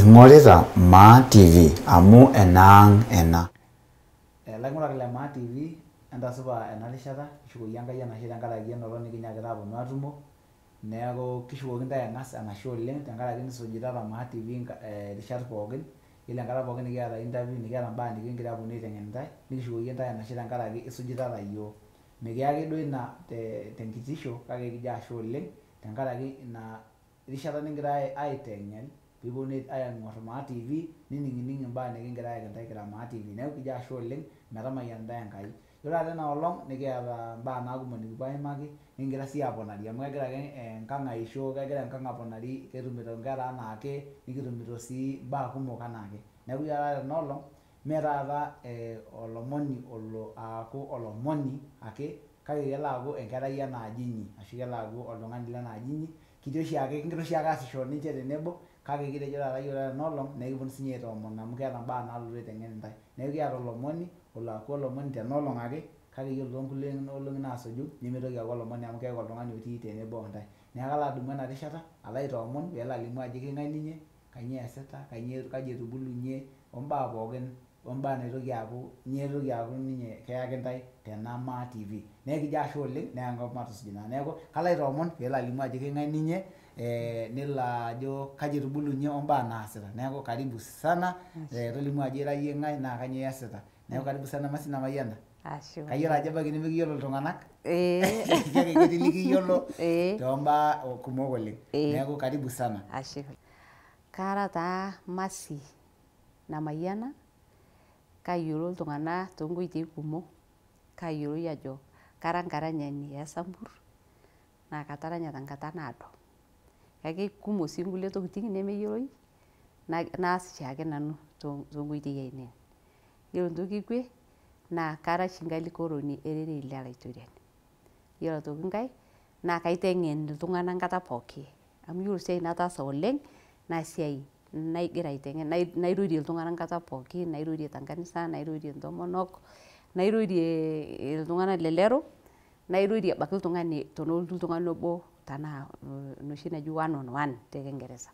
Ing'orita Maa TV amu enaang' ena. Laing'urak le Maa TV entasupa ena rishata kishukoki Enkai enashe tenkaraki enoto nikinyaakita aaponu atumo neeku kishukoki intae ang'as enashe oleng tenkaraki nisujitata Maa TV irishat pookin yiolo enkata pookin nikiata interview nikiata imbaa nikingira aponu aiteng'en intae nikishukoki intae enashe tenkaraki isujitata iyiook. Mikiyaki duo ina tenkitisho kake ekijo ashe oleng tenkaraki ina rishata nikingira aiteng'en piiponu aing'or Maa TV nining'ining'i imbaa nikingira ayaki intae kira Maa TV. Neeku kijo ashe oleng metamayiana intae Enkai. Yiolo taata ena olong nikiata imbaa naa kumok nikipuo aimaki nikingira sii aponari amu kegira ake enkang aisho kegira enkang aponari ketumito inkera anaake nikitumito sii imbaa kumok anaake. Neeku yiolo taata tena olong mee taata olomoni olo aaku olomoni ake kake kelo aaku enkerai ena aji inyi ashu kelo aaku oltung'ani lena aji inyi kitii oshiake kingira oshiake aasisho ninche tenebo kake kitejo taata yiolo taata ena olong naa ekiponu sinye aitoomon amu keeta imbaa naalotu aiteng'en intae. Neeku kiata olomoni olo aaku olomoni tena olong ake kake yiolo toonkulie olong'i naasuju nemitoki aaku olomoni amu keeku oltung'ani otii tenebo ontae. Neeku kalo adumu ena rishata alo aitoomon peelo alimu ajo keng'ae ninye, kanyoo eesita, kaji etubulunye ombaa pookin ombaa naitoki aaku nitoki aaku ninye keyaki intae tena Maa TV. Neeku kijo ashe oleng naa matusuj naa. Neeku kalo aitoomon peelo alimu ajo keng'ae ninye nelo ajo kaji etubulunye ombaa naasita. Neeku karibu sana tolimu ajo ira iyie ng'ae naa kanyoo iyasita. Neeku karibu sana Mercy Namayiana. Ashe Kayiolo ajo ebaiki nemikiyiolo iltung'anak kake ketii likiyiolo toombaa kumok oleng. Neeku karibu sana. Ashe. Kara taa Mercy Namayiana kayiolo iltung'anak toonkoitoi kumok kayioloi ajo kara enkaranyani e Sambur naa kataranya tenkata naado. Kake kumok sii nkulie tokitin nemeyioloi naas oshiake nanu toonkoitoi ainei. Yiolo entoki ekwe naa kara oshi enkalikoroni ererei le Laitoriani. Yiolo aitoki nkae naa kaiteng'en iltung'anak nkata pooki amu yiolo esiai nataasa oleng naa esiai nagira aiteng'en nairorie iltung'anak nkata pooki nairorie tenkanisa nairorie intomonok nairorie iltung'anak lelero nairorie abaiki oltung'ani tenelotu oltung'ani obo tenaa enoshi naji one on one te kingereza.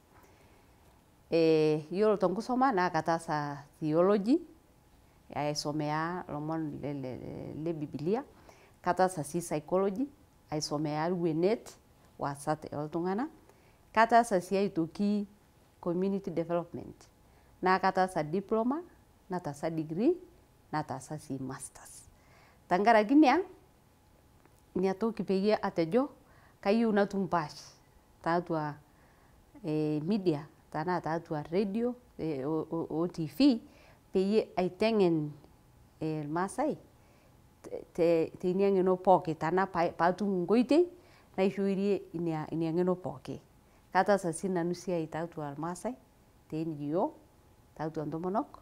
Yiolo tenkisuma naa kataasa theology aisomea ilomon le bibilia kataasa sii psychology aisomea iruenet oasat oltung'anak kataasa sii aitoki community development naa kataasa diploma nataasa degree nataasa sii masters. Tenkaraki ina toki peyie atejo kayieu natum empaash tiatua media tenaa tiatua radio o TV peyie aiteng'en irmaasai teina ng'eno pooki tenaa paatum enkoitoi naishoorie ina ng'eno pooki. Kataasa sii nanu esiai tiatua irmaasai te NGO tiatua intomonok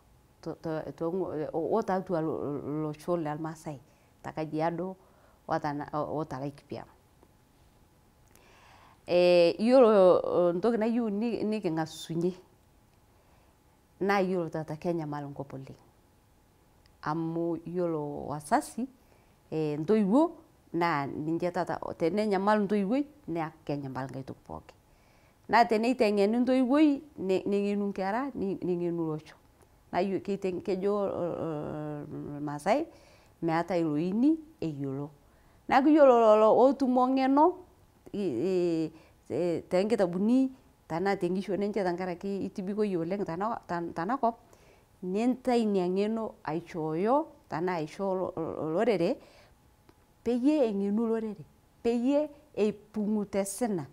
o tiatua olosho lormaasai te Kajiado o te Laikipia. Yiolo entoki nayieu niking'asunye naa yiolo taata kenyamal enkop oleng amu yiolo wazazi intoiwuo naa ninche taata tenenyamal entoiwuoi naa kenyamal nkae toki pooki. Naa teneiteng'eni entoiwuoi neng'enu inkera neng'enu olosho. Naa kejo irmaasai meetae iloini eyiolo. Neeku yiolo lelo ootumo ng'eno toonkitabuni tenaa tenkishon enche tenkaraki itibikoyie oleng tenakop nintai ina ng'eno aishooyo tenaa aisho olorere peyie eng'enu olorere peyie eipung'u tesina.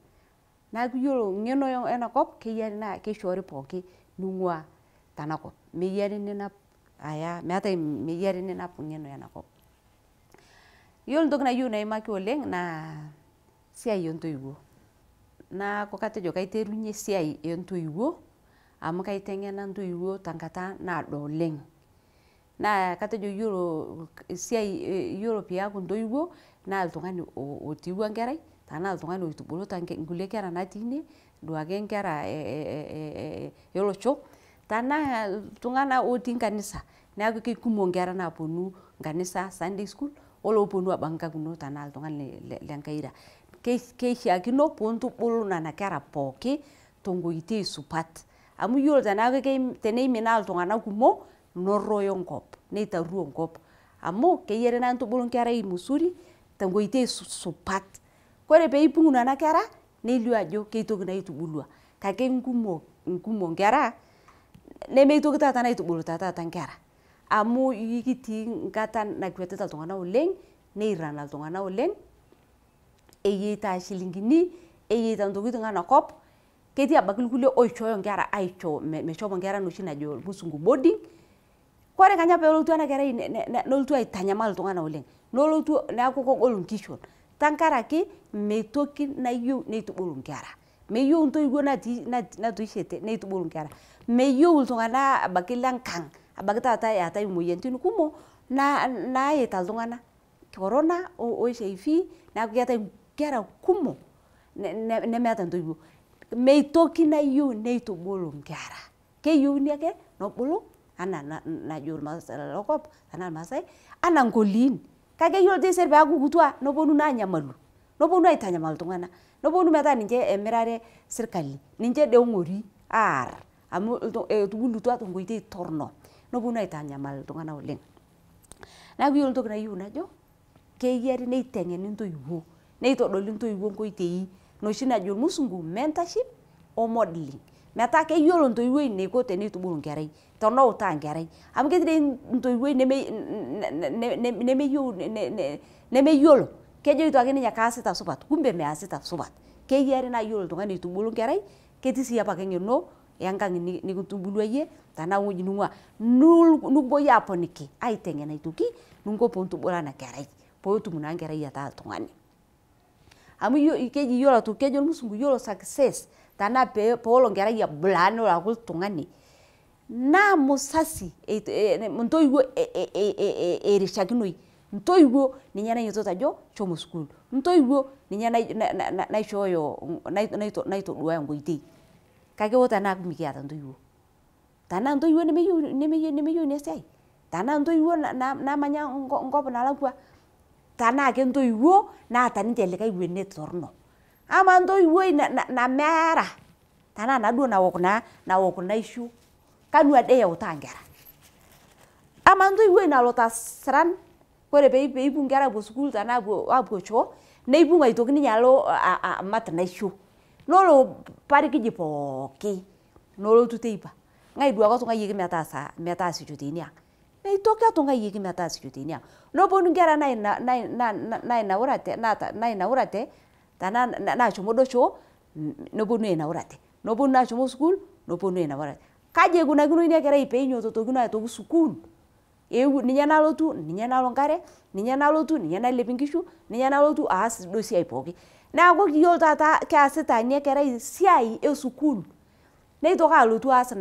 Neeku yiolo eng'eno enakop keyiari naa keishoori pooki ning'ua tenakop. Meyiari ninap aya meetae meyiari ninap eng'eno enakop. Yiolo entoki nayieu naimaki oleng naa esiai oontoiwuo. Neeku katejo kaiterunye esiai oontoiwuo amu kaiteng'ena intoiwuo tenkata naado oleng. Naa katejo yiolo esiai yiolo piaku entoiwuo naa oltung'ani otiwuo enkerai tenaa oltung'ani oitubuluta nkulie kera natii ine duake inkera olosho tenaa iltung'anak otii kanisa neeku kekumok inkera naaponu kanisa Sunday school olooponu abaiki enkang ino tenaa oltung'ani lenkai ira. Keishiakino piintubulu nena kera pooki tenkoitoi supat. Amu yiolo teneaku teneimina iltung'anak kumok nerroyo enkop neitaruo enkop. Amu keyiari naa nintubulu nkerai msuri tenkoitoi supat. Kore peipung' nena kera nelio ajo keitoki naitubulua. Kake nkumok nkera nemeitoki taata naitubuluta taata nkera. Amu ikitii nkata nakwetita iltung'anak oleng' neirrana iltung'anak oleng' eyeita shilingini eyeita ntokitin enakop. Ketii abaiki irkulie oishooyo nkera aisho meshomo nkera noshi najo irmusungu boarding. Kore kenya peelotu ena kerai nelotu aitanyamal iltung'anak oleng'. Nelotu neaku kegol nkishon tenkaraki meitoki nayieu neitubulu nkera. Meyieu intoiwuo natoishete neitubulu nkera. Meyieu iltung'anak abaiki lenkang' abaiki taata eetai imoyiaritin kumok naaita iltung'anak. Corona o HIV neaku keetai nkera kumok nemeeta intoiwuo. Meitoki nayieu neitubulu nkera. Keyieuni ake nebulu anaa najo lokop anaa irmaasai anaa nkoliin. Kake yiolo taisere peaku kituak neponu naa anyamalu. Neponu aitanyamal iltung'anak. Neponu metaa ninche emirare sirkali. Ninche doi eng'ori aar amu etubulutua tenkoitoi torrono. Neponu aitanyamal iltung'anak oleng'. Neaku yiolo entoki nayieu najo keyiari neiteng'eni intoiwuo neitodoli intoiwuo nkoitoi noshi najo irmusungu mentorship o modeling. Metaa keyiolo entoiwuoi eneiko teneitubulu nkerai teneutaa nkerai. Amu ketii dei ntoiwuoi nemeyieu nemeyiolo kejoito ake ninye kaasita supat kumbe measita supat. Keyiari naa yiolo oltung'ani oitubulu nkerai ketii sii apake ng'eno enkang' nikintubulua iyie tenaa wueji ning'ua nikipuoi aaponiki aiteng'en aitoki ninko piintubulu ena kerai peetum naa nkerai ataa oltung'ani. Amu keji yiolo aitoki kejo irmusungu yiolo success tenaa peelo nkerai abulaa nelo aaku oltung'ani naa msasi intoiwuo eirishakinoi. Intoiwuo ninye nainyiototo ajo shomo sukuul. Intoiwuo ninye naishooyo naitoduaya nkoitoi. Kake hoo tenaaku mikiata intoiwuo. Tenaa intoiwuo nemeyieu ina siai, tenaa intoiwuo naamanya nkop nalakua, tenaa ke ntoiwuo naata ninche likai wuenet torrono. Amaa ntoiwuoi nemeera tenaa naaduo naok naisho kanu ade eutaa nkera. Amaa ntoiwuoi nalo tasiran ore peipung' nkera aapuo sukuul tenaa aapuo shoo neipung' aitoki ninye alo amat naisho. Nelo parikiji pooki nelotu teipa. Ng'ae duake otung'uayieki metaasisho teina ang'? Meitoki etung'uayieki metaasisho teina ang'. Neponu nkera nainaurate tenaa naashomo duo shoo neponu enaurate. Neponu naashomo sukuul neponu enaurate. Kaji eikunakino ina kerai peinyototokino aitoki sukuul? Ninye nalotu ninye nalo nkare, ninye nalotu ninye nalep nkishu, ninye nalotu aas duo siai pooki. Neaku yiolo taata keasita ina kerai siai e sukuul neitoki alotu aas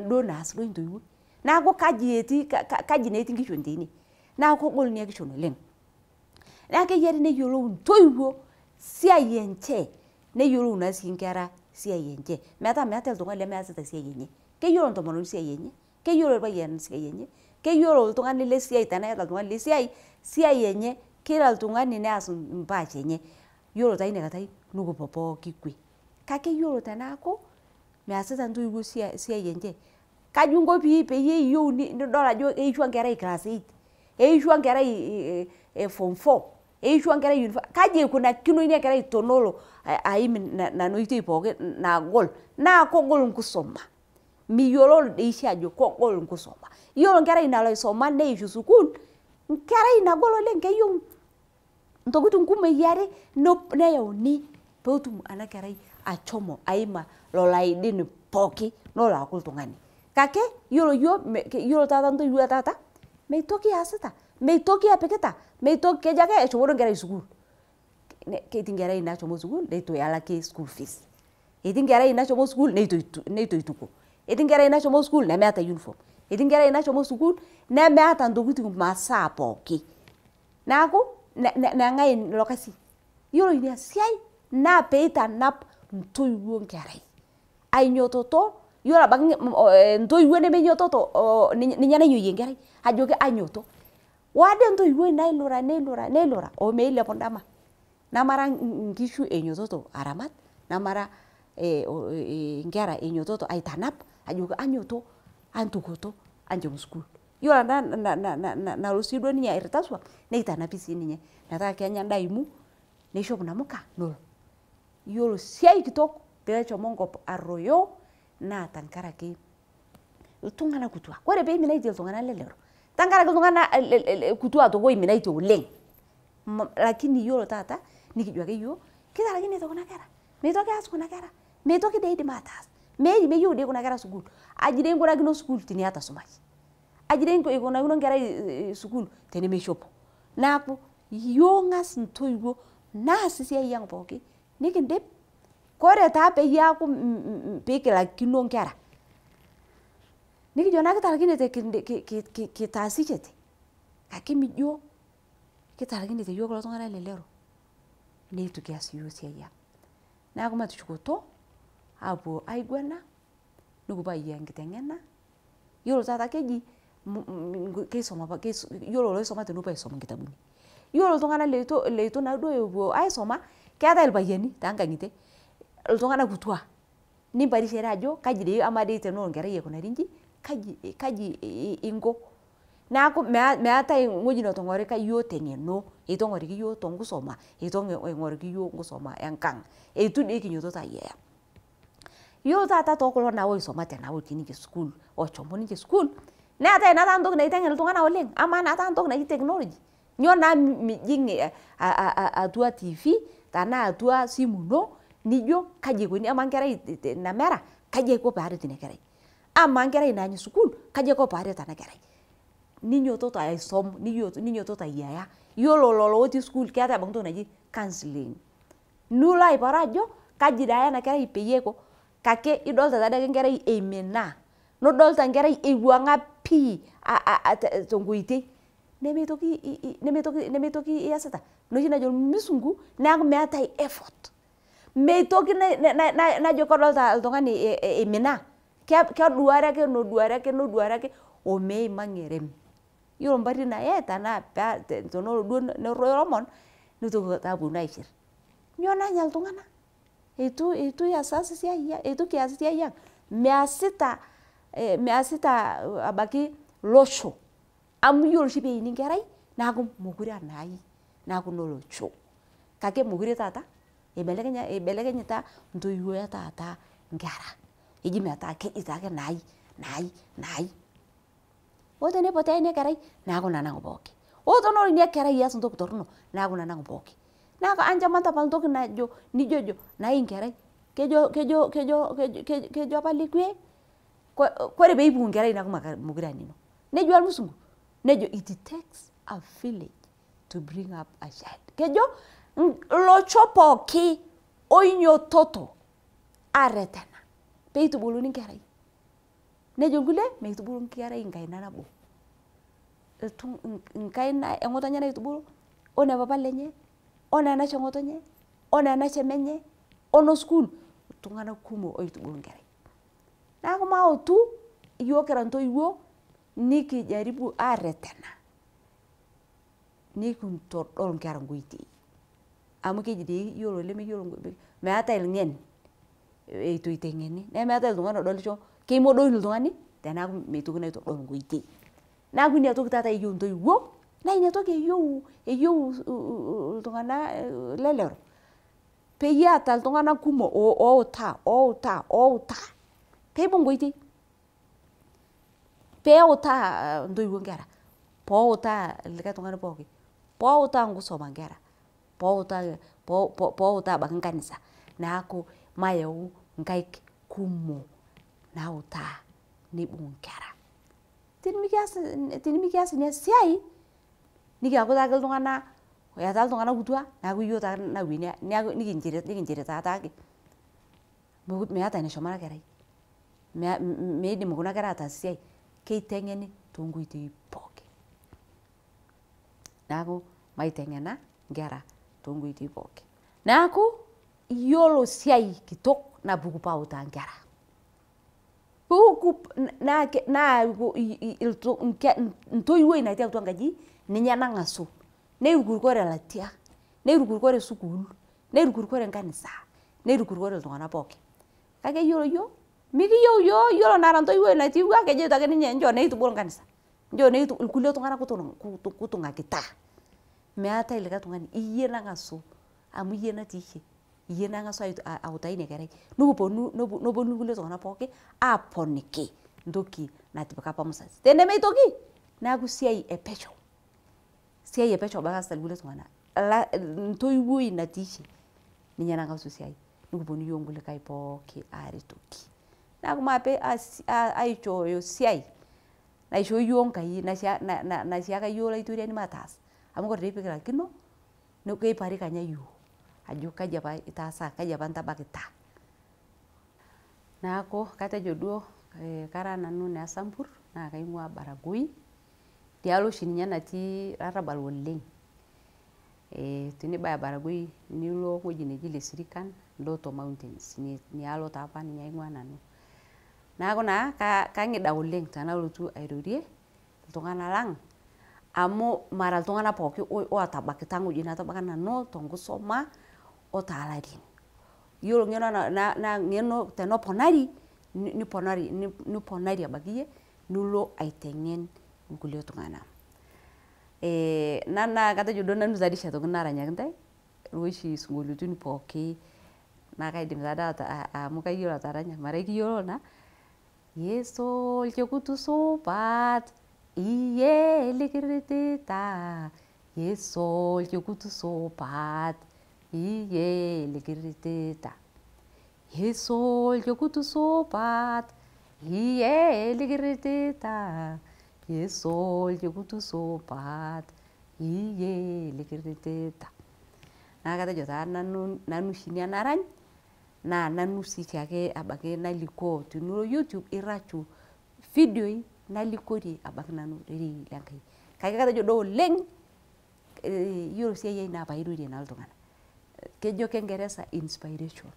duo naas duo entoiwuoi. Neaku kaji etii kaji naa etii nkishon teine. Neaku kegol ina kishon oleng'. Neaku keyiari neyiolou intoiwuo siai enche neyiolou naa sii nkera siai enche. Metaa meetai oltung'ani lemeasita esiai enye. Keyiolo entomononi siai enye, keyiolo orpayian siai enye, keyiolo oltung'ani lesiai tenaa iyata oltung'ani lesiai siai enye, kila oltung'ani neas mpaash enye. Yiolo taa inakatai nikipuo pooki kwe. Kake yiolo tenaaku measita intoiwuo siai enche, kaji inko peyie iyieu nidol ajo eishua nkerai class eight, eishua nkerai form four, eishua nkerai kaji eikunakino ina kerai tenelo aim nena oitoi pooki naagol. Naa kogol nkusoma. Miyiololo dei oshi ajo kogol nkusoma. Yiolo nkerai nalo aisoma neishu sukuul, nkerai nagol oleng' keyieu ntokitin kumok eyiari neyauni peetum ena kerai ashomo aima lelo aidin pooki nelo aaku oltung'ani. Kake yiolo yiok yiolo taata intoiwuo e taata meitoki easita, meitoki epikita, meitoki kejo ake eshomo duo nkerai sukuul. Ketii nkerai nashomo sukuul neitu elaki school fees. Etii nkerai nashomo sukuul neitu eituko. Etii nkerai nashomo sukuul nemeeta uniform. Etii nkerai nashomo sukuul nemeeta ntokitin masaa pooki. Neaku neng'ae ilo kasi? Yiolo ina siai naa peitanap intoiwuo nkerai. Ainyototo yiolo abaiki ntoiwuo nemenyototo ninye nainyioyie nkerai ajoki anyoto. Ore entoiwuoi nailura neilura neilura omeilepu ndama. Namara nkishu einyototo aramat namara Inkera einyototo aitanap ajoki anyoto antukoto anchom sukuul. Yiolo enda nalo sii duo ninye airrita suam neitanapi sininye metaa kenya endaa imu neishop inamuka nelo. Yiolo siai kitok peshomo enkop arruoyo naa tenkaraki iltung'anak kutuak ore peiminaitie iltung'anak lelero tenkaraki iltung'anak kutuak aitoki oiminaitie oleng lakini yiolo taata nikijo ake yiok kitalaikinote kuna kera meitoki aas kuna kera meitoki dei eidim ataas meyieu dei kuna kera sukuul aji dei inkunakino sukuul tiniata sumash aji dei ikunakino enkerai sukuul tenemeishopo naaku iyiok ng'as intoiwuo naas esiai ang pooki nikindip kore taa peyie aaku pikilakino inkera nikijo naa kitalaikinote kitaasishete kake mijo kitalaikinote iyiok kulo tung'anak lelero neitu kias iyiok esiai ang neeku matushukoto aapuo aiguana nikipuo ayia enkiteng'ena yiolo taata keji keisoma apa yiolo iloisumate nepuo aisum inkitabuni yiolo iltung'anak leitu naaduo epuo aisuma keetae ilpayiani tonkang'itie iltung'anak kutuak nimparishare ajo kaji dei amaa dei tenelo enkerai aikunari inji kaji inko naaku meetae ing'oji netong'orika iyiok teng'eno eitu eng'oriki iyiok tonkusoma eitu eng'oriki iyiok nkusoma enkang eitu dei kinyototo ayiaya yiolo taata tokulo naa oisumate naa otii ninche sukuul oshomo ninche sukuul neetae naa taata ntoki naiteng'en iltung'anak oleng amaa naa taata ntoki naji technology nyoo naa mijing atua tv tanaa atua simu ino nijo kaji eikoni amaa nkerai namera kaji aiko paaret ina kerai amaa nkerai naany sukuul kaji aiko paaret ena kerai ninyototo aisom ninyototo ayiaya yiolo lolo otii sukuul keetae abaki ntoki naji counselling nilo aipara ajo kaji dii aya ena kerai peyie aiko kake idolta taadii ake enkerai eimina nidolta enkerai eiwuang'a pii tenkoitei nemeitoki iyasita inoshi najo irmusungu neeku meetae effort meitoki najo kadolta oltung'ani eimina keduare ake noduare ake noduare ake omeima ng'erem yiolo mpari naye tenaa tenelo duo nerruoyo ilomon nitoki taa aponu aishirr nyoo nanya iltung'anak eitu iyasiyas esiai eitu kias esiai ang measita measita abaki losho amu yiolo oshi peini enkerai naaku mokure anai naaku nolosho kake mokure taata ibelekenyita intoiwuo e taata inkera eji metaa keji taake naai naai naai ore teneipotea ina kerai neeku nanang pooki ore tenelo ina kerai eas entoki torrono neeku nanang pooki neeku ancho matapal ntoki najo nijojo nai nkerai kejo kejo kejo kejo apa lekwe kore peipung'u nkerai neeku mokure anino nejia irmusungu nejo it takes a village to bring up a child kejo locho pooki oinyototo arretena peitubuluni nkerai nejo nkulie meitubulu nkerai nkaina nabo nkaina eng'otonye naitubulu one papa lenye one anashe ng'otonye one anashe menye ono sukuul iltung'anak kumok oitubulu nkerai neeku maotu iyiok kira intoiwuo nikijaribu arretena nikintodol inkera nkoitei amu keji dei yiolo lemeyiolo meetae ilng'en eitu eiteng'eni nemeetae oltung'ani odolisho keimodooni iltung'ani tenaaku meitoki naitodol nkoitei neeku ina toki taata eyieu intoiwuo naa ina toki eyieu eyieu iltung'anak lelero peyie eata iltung'anak kumok outaa outaa outaa peibung nkoitei peutaa intoiwuo inkera poutaa likae tung'ani pooki poutaa nkusoma inkera poutaa poutaa abaki nkanisa naaku mayau nkaik kumok nautaa neibung inkera tinimikias inia siai nikiaku taake iltung'anak etaa iltung'anak kutuak neeku iyiok taake naweni niaku nikinchiritaa taake meeta eneshomo ena kerai meidim kuna kera ataas esiai keiteng'eni tonkoitei pooki neeku maiteng'ena inkera tonkoitei pooki neeku iyiolo siai kitok naa pikipuo autaa inkera puku naa ntoiwuoi natii atua nkaji ninye nang'asu neirukurukore elatia neirukurukore sukuul neirukurukore nkanisa neirukurukore iltung'anak pooki. Kake yiolo yiok mikiyieu yiok yiolo nara ntoiwuoi natiwua kejoito ake ninye nchoo naa itubulu nkanisa. Nchoo naa irkulie tung'anak kutung'akita. Meetae likae tung'ani iyie nang'asu amu iyie natiishe. Iyie nang'asu autaa ina kerai. Nikiponu neponu irkulie tung'anak pooki aaponiki ntoki natipika apa mzazi. Tenemeitoki neeku siai e pesho. Siai e pesho abaki easita irkulie tung'anak. Ntoiwuoi natiishe ninye nang'asu esiai nikiponu iyiok nkulikae pooki aaretoki. Neeku maape aichooyo siai naishoo iyiok Nkai naishiaka iyiok Olaitoriani mataas amu ore dei pikilaikino keipari kenya iyiok ajo kaji apa itaasa kaji apa intabakita. Neeku katejo duo kara nanu nee Sambur naa kaing'ua Baragoi tialo oshi ninye natii larrabal oleng. Tenibaya Baragoi nilo wueji neji Lesirikan Ndoto Mountains nialo taa apa ninye aing'ua nanu. Neeku naa kang'ida oleng tenalotu airorie iltung'anak lang amu mara iltung'anak pooki otabakita wueji natabaka nanu tenkusoma o toolarin. Yiolo ng'eno naa ng'eno teneponari niponari abaki iyie nilo aiteng'en irkulie tung'anak. Nanu naa katejo duo nanu taadi oshi aitoki naranyaki intae iloshi sinkolioitin pooki naa kaidim taadoi amu kayiolo ataranya mara ikiyiololo naa. Yesu olchekut supat iyie likiritita Yesu olchekut supat iyie likiritita Yesu olchekut supat iyie likiritita Yesu olchekut supat iyie likiritita. Naa katejo taa nanu oshi ina narany naa nanu sii ake abaki nalikoo tinilo YouTube irachu fidioi nalikorie abaki nanu rorei lenkai. Kake katejo duo oleng yiolo esiai ai naa pairorie naa iltung'anak. Kejo kingeresa inspiration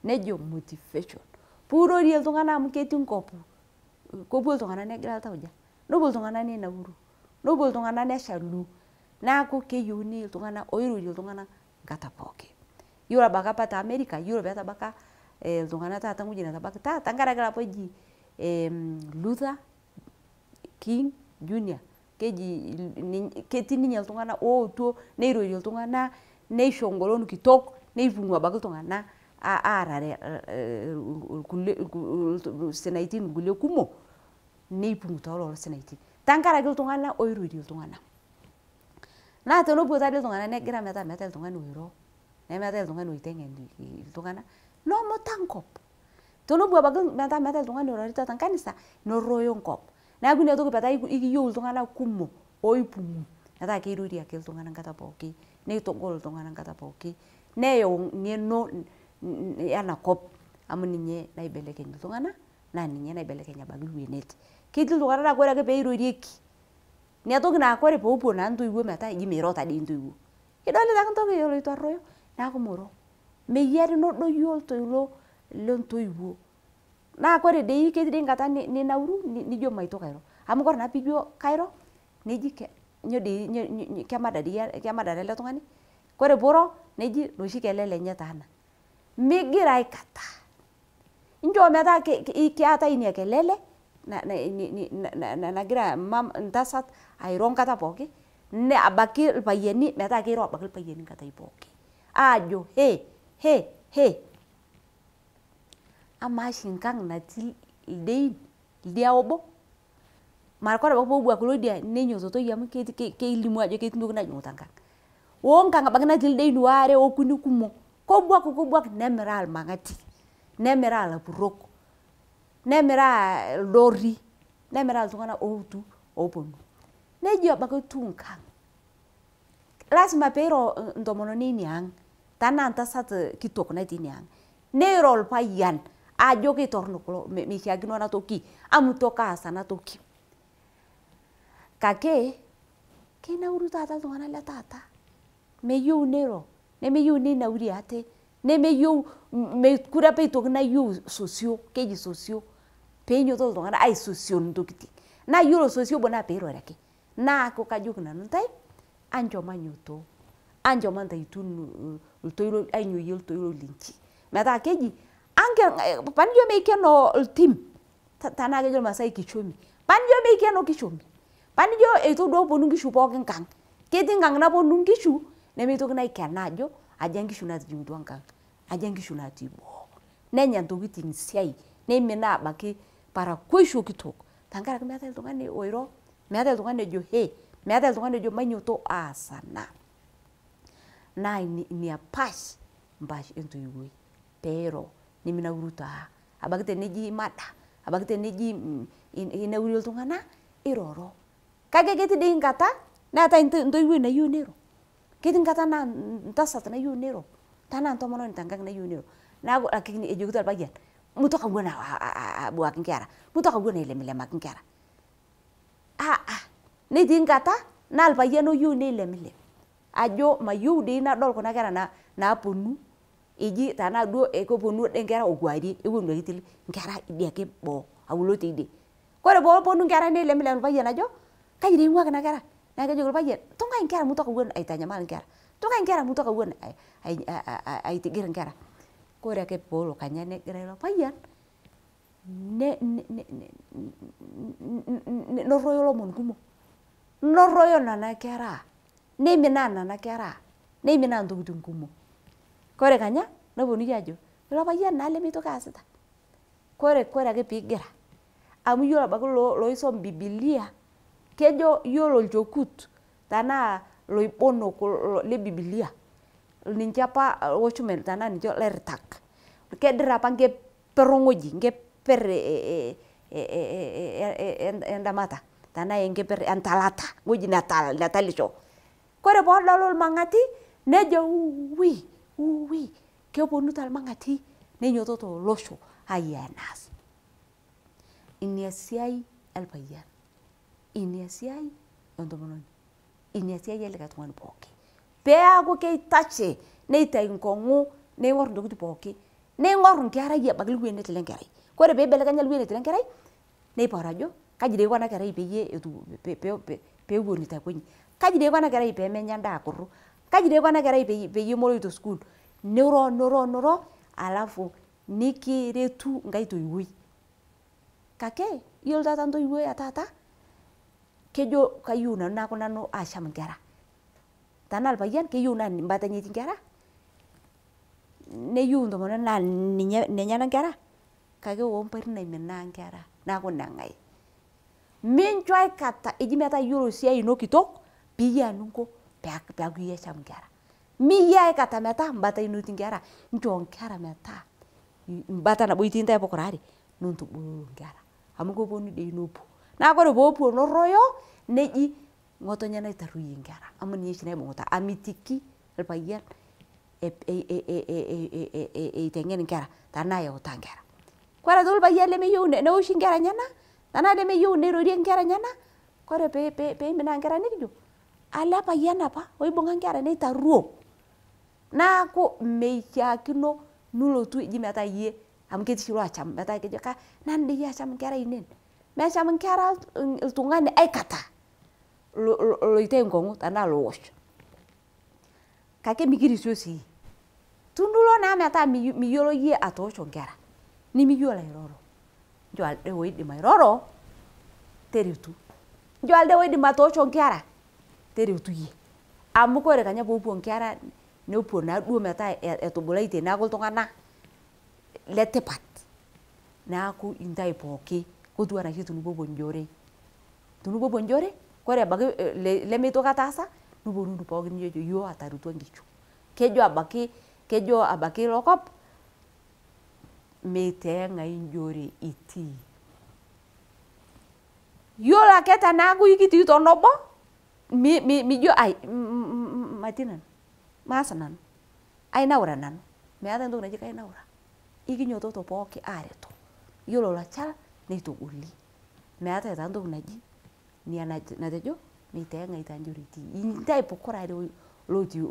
nejo motivation. Piirorie iltung'anak amu ketii nkop kepuo iltung'anak negira iltauja nepuo iltung'anak nenauru nepuo iltung'anak neshalu neeku keyieuni iltung'anak oirorie iltung'anak nkata pooki. Yiolo abaki apa te America yiolo peetabaka iltung'anak taata wueji netabakita tenkaraki lapa oji Luther King Junior keji ketii ninye iltung'anak ootuo neirorie iltung'anak neisho ngolon kitok neipung'u abaki iltung'anak aarare irkulie sinaitin irkulie kumok neipung'u toolelo sinaitin tenkaraki iltung'anak oirorie iltung'anak. Naa tenepuo taadoi iltung'anak negira metaa meetae oltung'ani oiro nemeetae oltung'ani oiteng'en iltung'anak nemuta nkop. Tenepuo abaki metaa meetae oltung'ani oirorita tenkanisa nerroyo nkop. Neeku ina toki petaa ikiyieu iltung'anak kumok oipung'u metaa keirorie ake iltung'anak nkata pooki neitogol iltung'anak nkata pooki neyau ng'eno enakop amu ninye naibelekeny iltung'anak naa ninye naibelekeny abaki iluenet. Ketii iltung'anak laa ore ake peirorieki inatoki naa ore peepuo naa intoiwuo metaa eji miro taadei intoiwuo. Idolita ake ntoki eloito arroyo neeku miro. Meyiari nedoyio oltoilo lentoiwuo. Naa kore dei ketii dei nkata ninauru nijo maitoki airo amu kore naa piijo kairo neji nyoo dei kemada dei ele tung'ani. Kore piiro neji noshi kelele enye taa ena. Migira aikata. Nchoo metaa keetae ina kelele nagira ntasat airo nkata pooki abaki irpayiani metaa keiro abaki irpayiani nkatai pooki aajo he he he. Amaa oshi nkang natii ildein ildia obo mara kore abaki peebuak ilo dia neinyototoi amu kelimu ajo ketii ntoki najing'ita nkang. Oo nkang abaki natii ildein waare okuni kumok kobuak nemiraa irmang'ati nemiraa ilapurok nemiraa ildoori nemiraa iltung'anak ootu ooponu. Nejia abaki etiu nkang. Lazima peiro ntomononi ina ang tenaa ntasat kitok natii ina ang. Neiro irpayian ajo keitorrono kulo meishiakino ena toki amu itoki aas ena toki. Kake keinauru taata iltung'anak le taata. Meyieu neiro nemeyieu neinaurie ate nemeyieu mekure apa eitoki nayieu sosio keji sosio peinyototo iltung'anak aisosion intokitin. Naa yiolo sosio obo naa peirori ake. Naaku kajoki nanu intae ancho mainyoto ancho mantaitu iltoilo ainyoyie iltoilo linchi metaa keji Anke panijo meikeno ltim tanaa kejo lmaasai kichomi. Panijo meikeno kichomi. Panijo eitu duo eponu nkishu pooki nkang. Ketii nkang naponu nkishu nemeitoki aikena ajo aja nkishu natijing'utua nkang, aja nkishu natii boo. Nenya ntokitin siai neiminaa abaki parakuosho kitok tenkaraki meatae ltung'ani oiro, meatae ltung'ani ojo hee, meatae ltung'ani ojo mainyoto aas ana. Naa inia pash mpash entoiwoi peiro niminauru taa abaki teneji imada, abaki teneji inaurie ltung'ana iroro. Kake ketii dei nkata neatae ntoiwoi nayeu neiro, ketii nkata naa ntasat nayeu neiro, tanaa ntomononi tenkang' nayeu neiro. Naaku lakini ejokito lpayian mutoka awon abuaki nkera, mutoka awon ailemlemaki nkera. Netii nkata naa lpayian oyeu neilemlem ajo mayeu dei nadol kuna kera naaponu eji tanaa duo koponu ade nkera okuarie ewon duake etii nkera idia ake boo aulo teidie. Kore pooponu nkera neilemlem lpayian ajo kaji dei eing'ua kuna kera, naa kejoki lpayian tung'ai nkera mutoka awon aitanyamal nkera, tung'ai nkera mutoka awon aitigir nkera. Kore ake poolo kanya negira ilo payian noroyo lomon kumo, noroyo nena kera, neiminaa nena kera, neiminaa ntokitin kumo. Kore kanya neponui ajo ilo payian naa lemeitoki aasita. Kore ake piigira amu iyolo abaki loisom bibilia kejo iyolo lchokut tanaa loibonok le bibilia ninche apa watchmen tanaa ninche lairitak. Kedir apa nkeper eng'oji nkeper endamata tanaa enkeper entalata ng'oji netal netalisho. Kore poodolu lmang'ati nejo wuwui wuwui keponuta lmang'ati neinyototo losho aiyaa neas. Inia siai elpayian, inia siai entomononi, inia siai elikae tung'ani pooki. Peaku keitashe neitai nkong'u neing'or ntokitin pooki, neing'or nkerai abaki lwenet lenkerai. Kore peibelekenya lwenet lenkerai neiparu ajo kaji dei eiko ana kerai peyie etu pewonita aikonyi, kaji dei eiko ana kerai pemenya ndaa akuru, kaji dei eiko ana kerai peyie moloito sukuul, niro niro niro alafu nikiretu nkae toiwoi. Kake iyolo taata ntoiwoi etaata kejo kayeu nanu naaku nanu aasham nkera, tanaa lpayian keyeu naa mbata enye etii nkera, neyeu ntomononi naa ninye nenyana nkera, kake ompari naiminaa nkera naaku neng'ai. Mincho aikata eji metaa iyolo siai ino kitok piiyaa ninko peaku iyie esham nkera. Miyaa aikata metaa mbata ino etii nkera, nchoo nkera metaa mbata nabo itii ntae pokira aare nuntubululu nkera amu koponu dei nopuo. Naa kore poopuo noroyo neji ng'otonye naitaroiye nkera amu ninye shi naibung'uta amitiki lpayian eiteng'en nkera tanaa eutaa nkera. Kore aitoki lpayian lemeyeu neoshi nkera enyana tanaa lemeyeu neirorieki nkera enyana, kore peiminaa nkera nikijo ale payian apa oibung'a nkera neitaruo. Naaku meishaakino nulotu eji metaa iyie amu ketii shi loacham metaa kejo nanu dei aasham nkera ainei. Mesham nkera ltung'ani aikata loitai nkong'u tanaa lowosh. Kake mikirisio sii. Tunulo naa metaa miyolo yie atoosho nkera, nimiyolo airoro, nchoo alde oidim airoro teretu, nchoo alde oidim atoosho nkera teretu yie. Amu kore kanya poopuo nkera nepuo naaduo metaa etubulaitie neaku ltung'ana letipat naaku intai pooki kotuwana shi tunupopuo njore. Tunupopuo njore kore abaki lemeitoki etaasa nuponunu pooki nijojo yuo atarutua nkishu. Kejo abaki lokop meiteeng'ai njore itii. Iyolo ake tanaaku ikitii tonobo mijo ai matii nanu, maas nanu, ainaura nanu, meatae ntoki naji kainaura. Ikinyototo pooki areto. Iyolo lochal neitogoli. Meatae taa ntoki naji inia natejo meiteeng'ai taa njore itii. Intai pokira aare lotii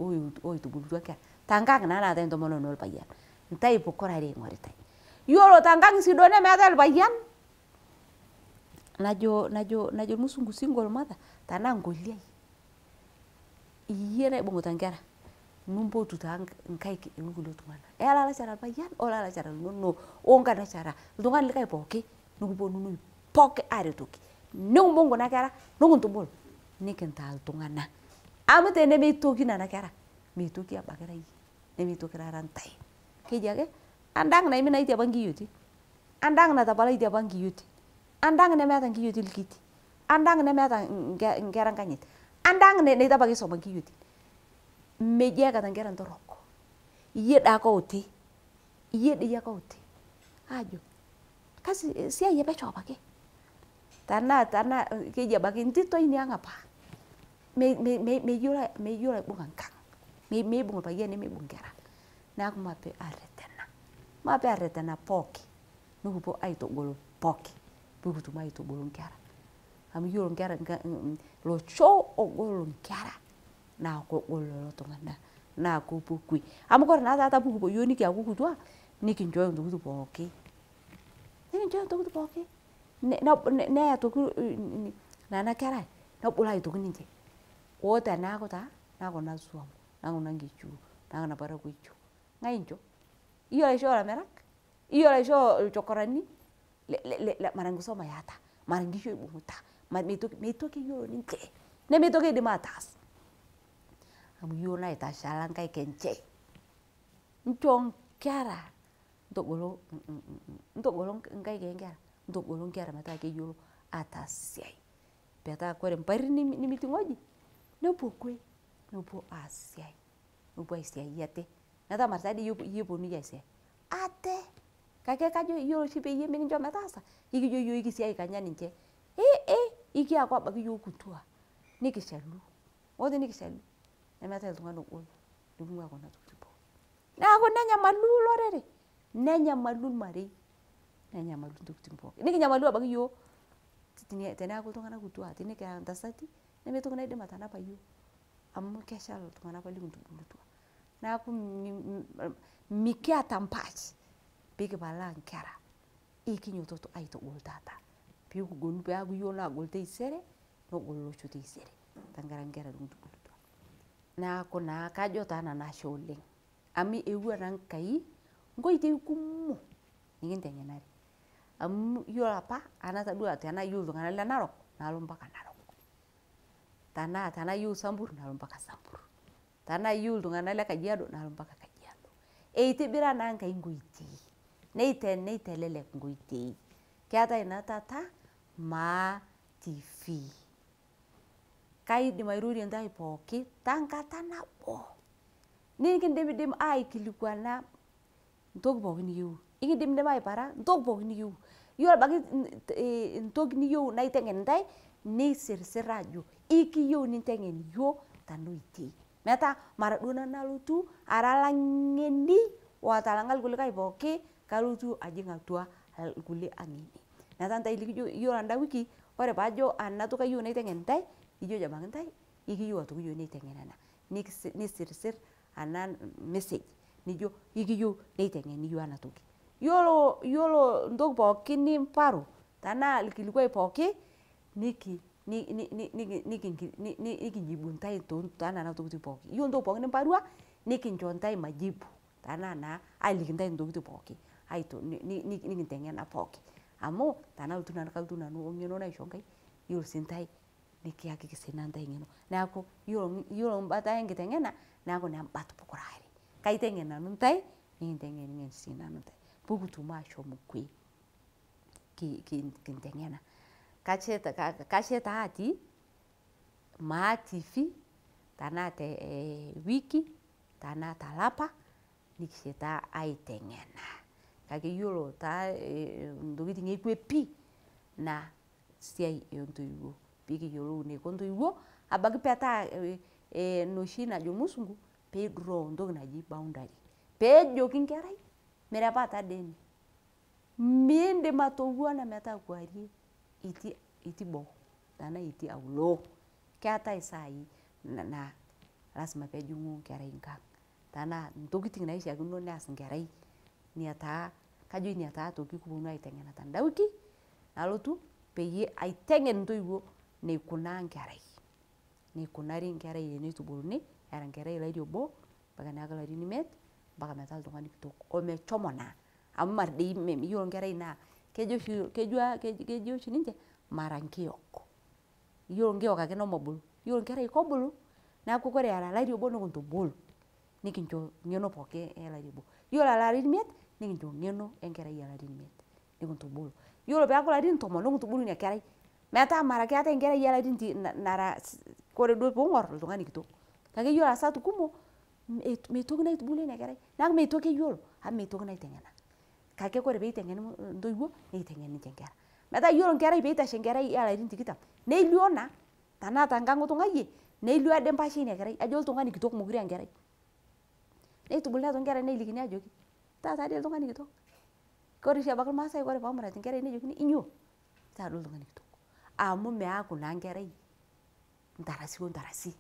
oitubulutua nkera tenkang' naa naatae ntomononi olpayian. Ntai pokira aare eing'oritai. Iyolo tenkang' sii duo nemeatae lpayian najo lmusungu single mother tanaa nkoliai, iyie naibung'uta nkera. Nimpotu taa nkaik elkulie tung'ana. Elalashara lpayan olalashara linono onkanashara ltung'ani likai pooki nukuponunui pooki aretoki. Nikimbung' kuna kera nikuntubul nikintaa ltung'ana. Amu tenemeitoki nena kera meitoki abaki ira iyie nemeitoki rara ntae. Keji ake anda ang' naiminaitie apa nkiyoitin, anda ang' natapalaitie apa nkiyoitin, anda ang' nemeata nkiyoitin lkiti, anda ang' nemeata nkera nkanyit, anda ang' neitu apake eisoma nkiyoitin. Mejiakata nkera ntorok, iyie daake outi, iyie dei ake outi ajo kasi siai epesho apake. Tanaa keji abaki ntito inia ang' apa meyolo aibung'a nkang', meibung' lpayan nemeibung' nkera. Naaku maape aretena, maape aretena pooki nukupuo aitogolo pooki pukutum aitubulu nkera. Amu iyolo nkera losho ogol nkera naa kogol lolo tung'ana naa kopuo kwe. Amu kore naa taata pukupuo yuo nikiaku kutua nikinchooyo ntokitin pooki, nikinchooyo ntokitin pooki neya aitoki nena kera nebulu aitoki ninche oo teneaku taa naa kuna suom naa kuna nkishu naa kuna parakoicho ng'ai incho? Iyolo aishoo lamirak, iyolo aishoo lchokorani mara nkisoma eata, mara nkishu eibung'uta, meitoki eyolo ninche nemeitoki eidim ataas amu yuo naitashala nkaik enche. Nchoo nkera ntogolo ntogolo nkaik enkera, ntogolo nkera metaa keyolo ataas siai petaa kore mpari nimitii ng'oji nopuo kwe nopuo aas siai, nopuo aisiai ate metaa mara taadi yie eponunui aisiai ate kake kajo iyolo shi payie mikincho metaasa ikijo yuo ikisiai kanya ninche ikiaku abaki yuo kutua nikishalu oti nikishalu nemeatai ltung'ani ogol liking'ua kuna tokitin pooki. Naaku nenyamalu lorere, nenyamalu lmarei, nenyamalu ntokitin pooki nikinyamalu abaki yuo teneaku ltung'ana kutua tinikira ntasati nemeitoki naidim atanapa yuo amu keshal ltung'ana apa likintubulutua. Naaku mikiata mpaash pikipalaa nkera ikinyototo aitogol taata pikigolu peaku yuo lagol teisere nogol losho teisere tankaraki nkera nikintubulutua. Naaku naa kajo taa nanu ashe oleng' amu ewua naa Nkai nkoitei kumo nikinteng'enare amu iyolo apa anatadua tanaa iyeu ltung'ana le Narok nalo mpaka Narok, tanaa iyeu Sambur nalo mpaka Sambur, tanaa iyeu ltung'ana le Kajiado nalo mpaka Kajiado. Eitibira naa Nkai nkoitei neitelelek nkoitei. Keatai naa taata Maa TV. Kaidim airorie ntae pooki tankata nabo nikindimdim aikilikuana ntoki pooki niyeu, ikindimdim aipara ntoki pooki niyeu. Iyolo abaki ntoki niyeu naiteng'en ntae nisirsir ajo ikiyeu ninteng'en yuo tana oitei metaa mara duo nanu nalotu ara lang'eni otalang'a lkulikai pooki kalotu ajing' atua lkulie ang'eni. Metaa ntae likijo iyolo anda wiki kore paajo ana toki ayeu naiteng'en ntae ijojo abaki ntae ikiyeu atoki yuo neiteng'eni ana nisirsir ana message nijo ikiyeu neiteng'eni yuo ana toki. Iyolo ntoki pooki nimparu tanaa lkilikwai pooki nikinjibu ntae tenena tokitin pooki. Iyolo ntoki pooki nimparua nikincho ntae majibu tanaa naa aliki ntae ntokitin pooki nikinteng'ena pooki amu tanalotu nanu kalotu nanu ong'eno naishoo Nkai iyolo sii ntae nikiakiki sii nanu ntae ng'eno. Naaku iyolo mbata enkiteng'ena naaku naa mbat pokira aare kaiteng'en nanu ntae nikinteng'en sii nanu ntae pukutum ashom kwe kinteng'ena. Kashe taa atii Maa TV tanaa te wiki tanaa talapa nikishetaa aiteng'ena. Kake iyolo taa ntokitin ekwe pii naa siai entoiwuo pikiyolou neiko ntoiwuo abaki petaa noshi najo musungu peidraw ntoki naji boundary peejoki nkerai mirepaa tadee ene, mindim atowuana metaa kuarie itii boo tanaa itii aulo. Keatai sai naa lazima peejing'u nkerai nkang' tanaa ntokitin naishiakino neas nkerai inia taa kajo inia taa aitoki kiponu aiteng'ena tanda wiki nalotu peyie aiteng'en ntoiwuo neikunaa nkerai, neikunari nkerai teneitubuluni era nkerai lari obo. Mpaka neaku larin imiet mpaka metaa ltung'ani kitok omeshomo naa amu mara dei iyolo nkerai naa kejo shi ninshe mara nkiyok, iyolo nkiyok ake nomobulu iyolo nkerai kobulu naaku kore era lari oboo nikuntubul nikinsho ng'eno pooki elari oboo iyolo eraa larin imiet nikinsho ng'eno enkerai elarin imiet nikuntubul iyolo peaku larin tomon nikuntubulu inia kerai metaa mara keatai nkerai elarin nara kore duo piing'or ltung'ani kitok kake iyolo asat kumo meitoki naitubulua inia kerai naaku meitoki eyoloo amu meitoki naiteng'ena kake kore peiteng'eni ntoiwo neiteng'en ninshe nkera metaa iyolo nkerai peitashe nkerai elarin tikitam neilio naa tanaa tenkang itung'aiye neilio ade mpasha einia kerai ajo ltung'ani kitok mokure aa nkerai neitubuluni otoki nkera nelikini ajoki itaa taadi ltung'ani kitok kore shi abaki lmaasai kore peemurati nkerai nejokini inyoo itaa duo ltung'ani kitok amu meaku naa nkerai ntarasi ontarasi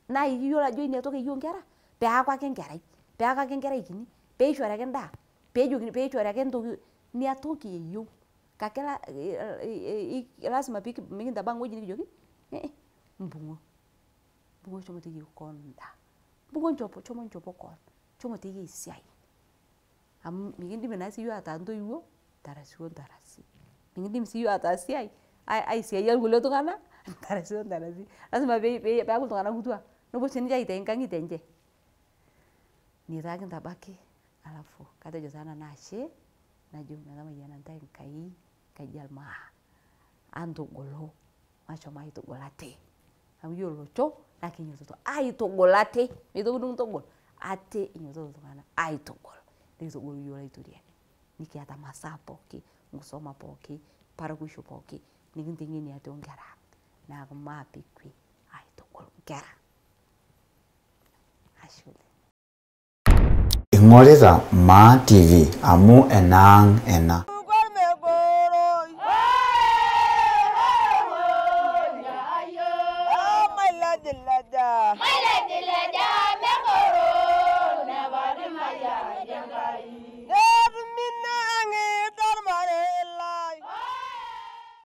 naa iyolo ajo inia toki eyeu nkera peaku ake nkerai peaku ake nkerai kini peishori ake ndaa pejokini peishori ake ntoki inia toki eyeu kake lazima mikintabaki ng'oji nikijoki mbung'o mbung'o shomo teyai koon ndaa mbung'o shomo nchopo koon shomo teyai siai amu mikindim naa sii yiok ataa ntoiwo ntarasi ontarasi mikindim sii yiok ataas siai aisiaya lkulie tung'ana ntarasi ontarasi lazima peaku ltung'ana kutua nopuo sii ninshe aitai nkang'ite enshe inia taa kintabaki alafu katejo taa nanu ashe najo metamayiana ntai Nkai nkaji elmaa antugulu mashom aitugul atee amu iyolo loshoo naa keinyototo aitugul atee meitoki nikintogol atee einyototo ltung'ana aitugul neitogol yuo laitoriani nikiata masaa pooki nkusoma pooki parakuosho pooki nikinteng'enie ate onkera ang' naaku maape ekwe aitugul nkera ashe oleng'. Ing'orita Maa TV amu enaang' ena.